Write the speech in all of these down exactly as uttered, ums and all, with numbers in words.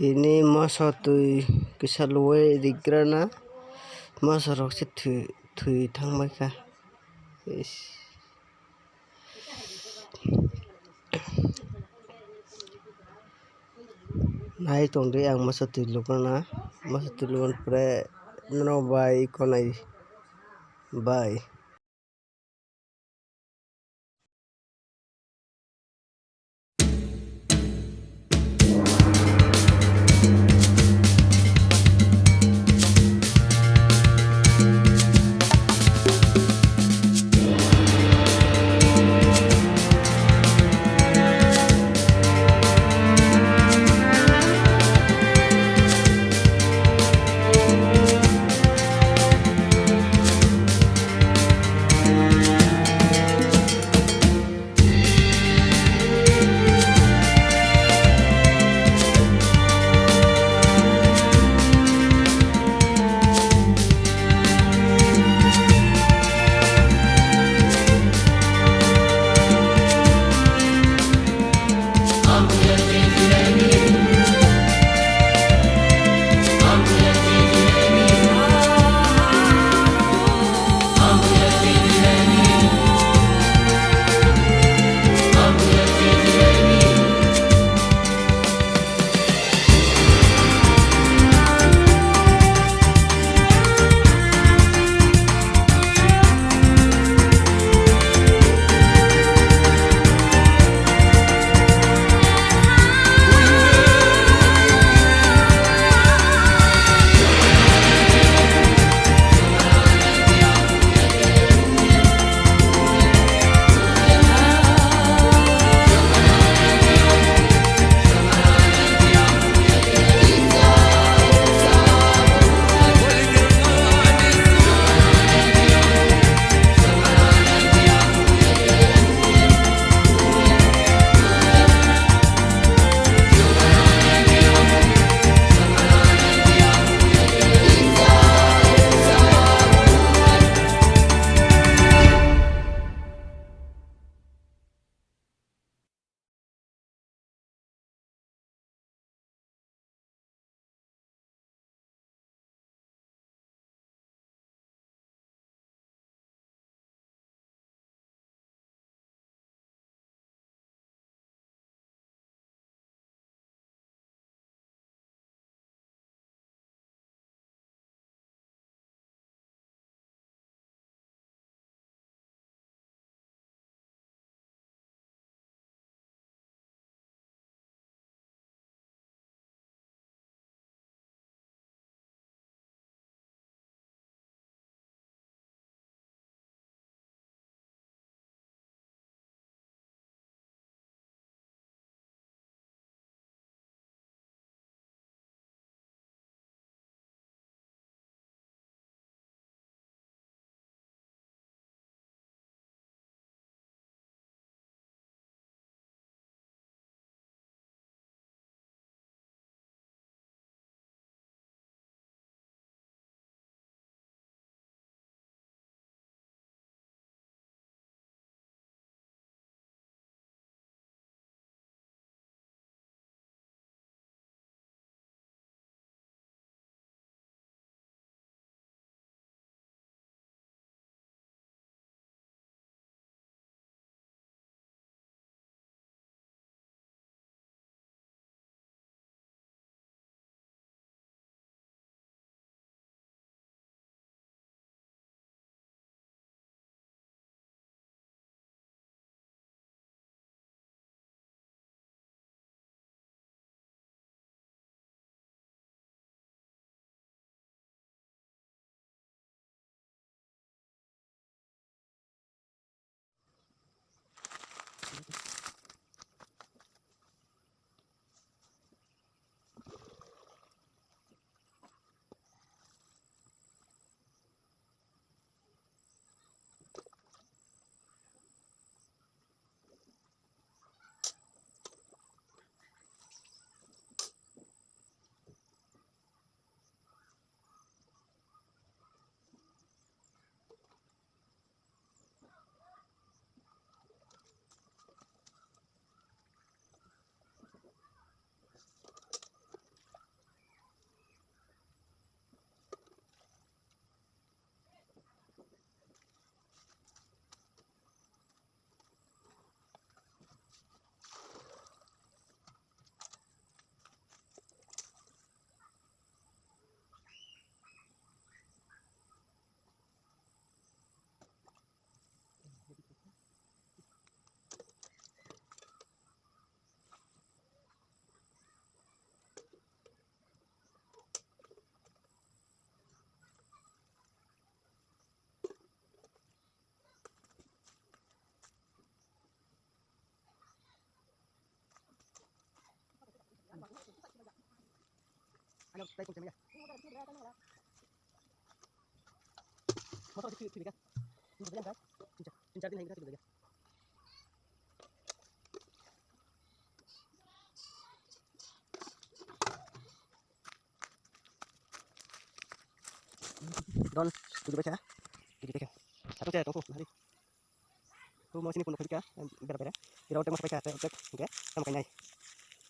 Tini moso twi kisa luwi rigrana, moso rok se thwi, thwi thangbaikha. Ish. Nai tongdi ang moso twi lugrana, moso twi lugrana pore nono bai konai bai. Ano, tai kung chamiya. Motor di, di, di, di. Tin char din hai, di, di, di. Don, di, di, di. Di, di, di. Satu saya tunggu, hari. Tu mau sini pun kau bera bera. Di road tengah sampai ke atas, oke, sama kayak nai.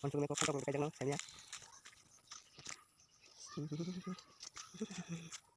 Langsung aku kau kayak jangan, saya.